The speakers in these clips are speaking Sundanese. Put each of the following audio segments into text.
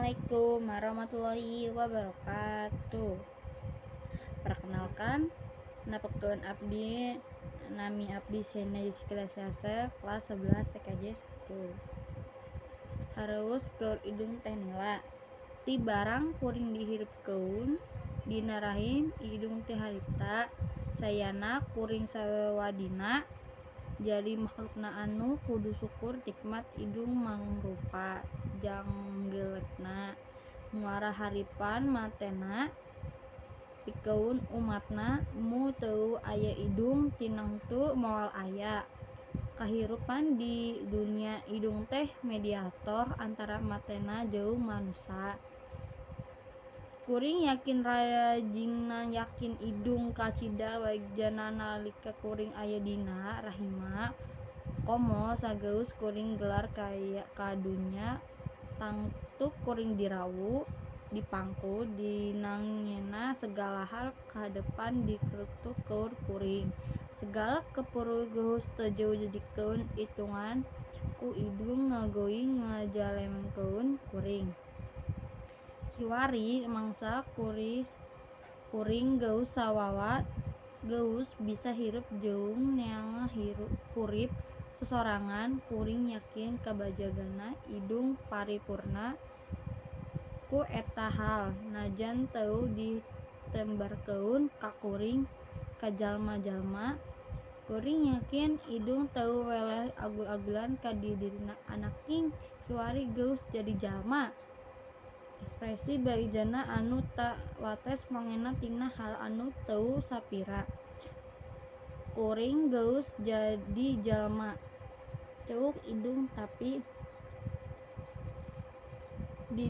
Assalamualaikum warahmatullahi wabarakatuh. Perkenalkan, nepangkeun abdi, nami abdi Sena Jessica Siase, kelas 11 TKJ 1. Hareueus keur indung teh nila. Ti barang kuring dihirupkeun dina rahim indung ti harita, sayana kuring sawadina jadi makhlukna anu kudu syukur nikmat indung mangrupa janggelekna, muara harapan matena pikeun umatna. Mun teu aya indung, tinangtu moal aya kahirupan di dunya. Indung teh mediator antara matena jeung manusa. Kuring yakin, rajingna yakin, indung kacida bagjana nalika kuring aya dina rahimna, komo sageus kuring gelar ka dunya. Tangtu kuring dirawu, dipangku, dinangena sagala hal kahadepan dikrutuk keur kuring. Sagala kapurih geus teu dijadikeun itungan ku indung ngagoing ngajalemkeun kuring. Kiwari mangsa kuring geus sawawa, geus bisa hirup jeung neangan hurip sosorangan, kuring yakin kabagjanan indung paripurna ku eta hal, najan teu ditembarkeun ka kuring ka jalma-jalma. Kuring yakin indung teu weleh agul-agulan ka dirina, "Anak ing kiwari geus jadi jalma." Ekspresi bagjana anu ta wates mangena tina hal anu teu sapira. "Kuring geus jadi jalma," ceuk indung. Tapi di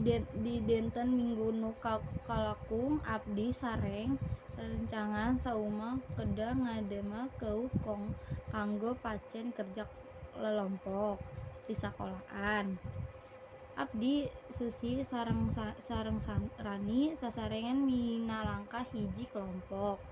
dinten Minggu nu kalangkung, abdi sareng rerencangan saumah kedah ngadamel keuh kanggo pacen kerja kelompok di sakolahan. Abdi, Susi sareng Rani sasarengan minangka hiji kelompok.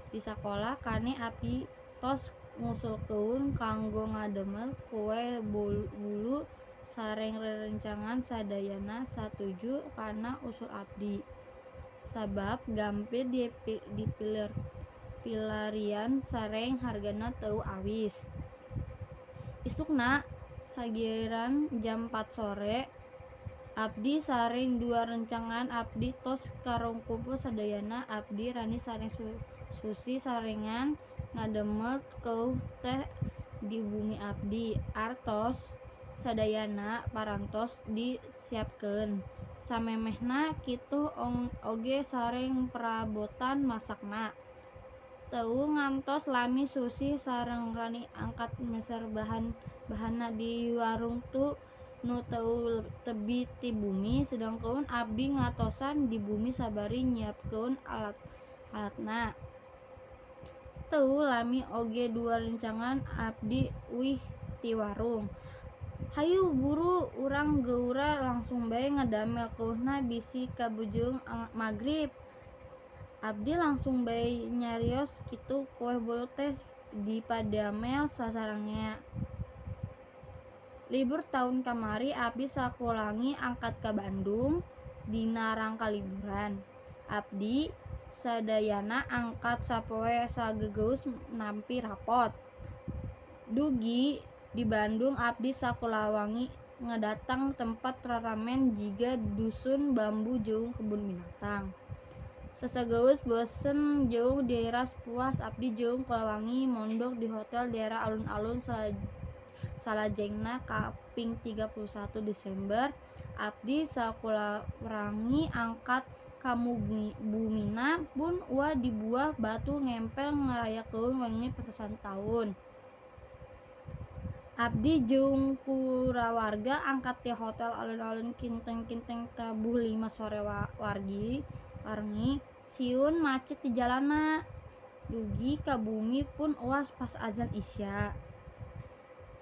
Di sakolah kane abdi tos ngusulkeun kanggo ngadamel kue bulu sareng rerencangan sadayana satuju kana usul abdi, sabab gampil dipilarian sareng hargana teu awis. Isukna sagigireun jam 4 sore, abdi sareng dua rerencangan abdi tos karumpul sadayana. Abdi, Rani sareng Susi sasarengan ngadamel keuh teh di bumi abdi. Artos sadayana parantos disiapkeun, samemehna kitu oge sareng parabotan masakna. Teu ngantos lami Susi sareng Rani angkat meser bahan-bahanna di warung nu teu tebi ti bumi, sedengkeun abdi ngatosan di bumi sabari nyiapkeun alat-alatna. Teu lami oge dua rerencangan abdi uih ti warung. "Hayu buru urang geura langsung bae ngadamel keuhna, bisi kabujeung magrib," abdi langsung bae nyarios kitu. Kue bulu teh dipadamel sasarengan. Libur taun kamari abdi sakulawangi angkat ka Bandung dina rangka liburan. Abdi sadayana angkat sapoe sagegeus nampi rapot. Dugi di Bandung abdi sakulawangi ngadatang tempat raramen jiga Dusun Bambu jeung Kebun Binatang. Sasageus bosen jeung diras puas, abdi jeung kulawangi mondok di hotel daerah alun-alun. Salajengna kaping 31 Desember abdi sakulawargi angkat ka bumina pun uwa di Buah Batu Ngempel ngarayakeun wengi petasan taun. Abdi jeung kulawarga angkat ti hotel alun-alun kinten-kinten tabuh 5 sore wargi sieun macet di jalanna. Dugi ka bumi pun uas pas azan Isya.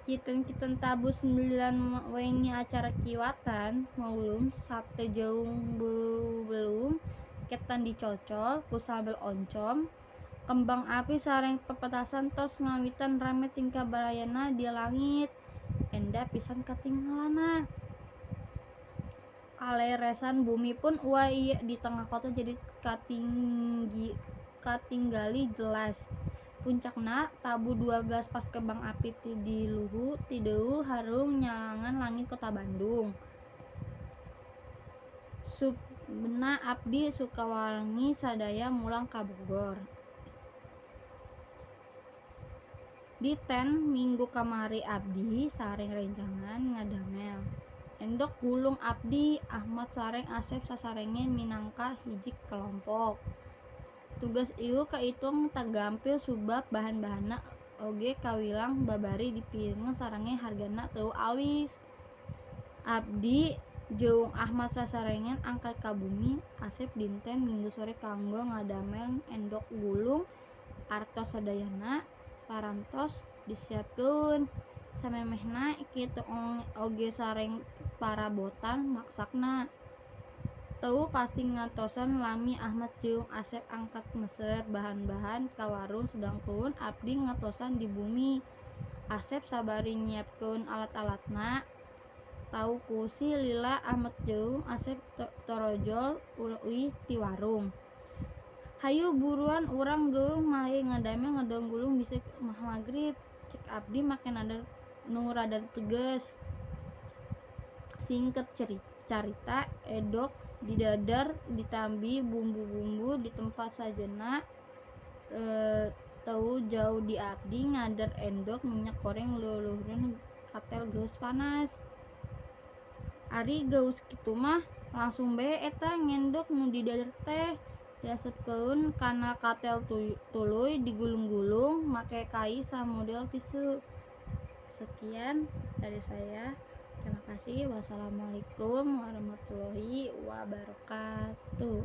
Kinten-kinten tabuh 9 wengi acara kiwatan maulum, sate jeung beubeuleuh ketan dicocol ku sambel oncom. Kembang api sareng pepetasan tos ngawitan rame tingkah barayana di langit, endah pisan katingalana. Kaleresan bumi pun aya di tengah kota jadi katinggali jelas. Puncakna tabuh 12 pas kembang api ti deuh harum nyalangan langit kota Bandung. Sumpena abdi Sukawangi sadaya mulang ka Bogor. Dinten Minggu kamari abdi sareng rerencangan ngadamel endog gulung. Abdi, Ahmad sareng Asep sasarengan minangka hiji kelompok. Tugas ieu kaitung teu gampil subab bahan-bahanna oge kawilang babari dipirengan sareng hargana teu awis. Abdi jeung Ahmad sasarengan angkat ka bumi Asep dinten Minggu sore kanggo ngadamel endog gulung. Artos sadayana parantos disiapkeun samemehna kitu oge sareng parabotan masakna. Teu pasti ngantosan lami Ahmad jeung Asep angkat meser bahan-bahan ka warung sedangkeun abdi ngatosan di bumi Asep sabari nyiapkeun alat-alatna. Teu kusi lila Ahmad jeung Asep torojol uih ti warung. "Hayu buruan urang geur mari ngadamel endog gulung bisi magrib," cek abdi make nada nu rada tegas. Singket carita endog didadar ditambi bumbu-bumbu di tempat sejenna. Teu jauh ti abdi ngadar endog minyak goreng luluhureun katel geus panas. Ari geus kitu mah langsung bae eta endog nu didadar teh diasupkeun kana katel tuluy digulung-gulung make kai samodel tisu. Sekian dari saya. Terima kasih. Wassalamualaikum warahmatullahi wabarakatuh.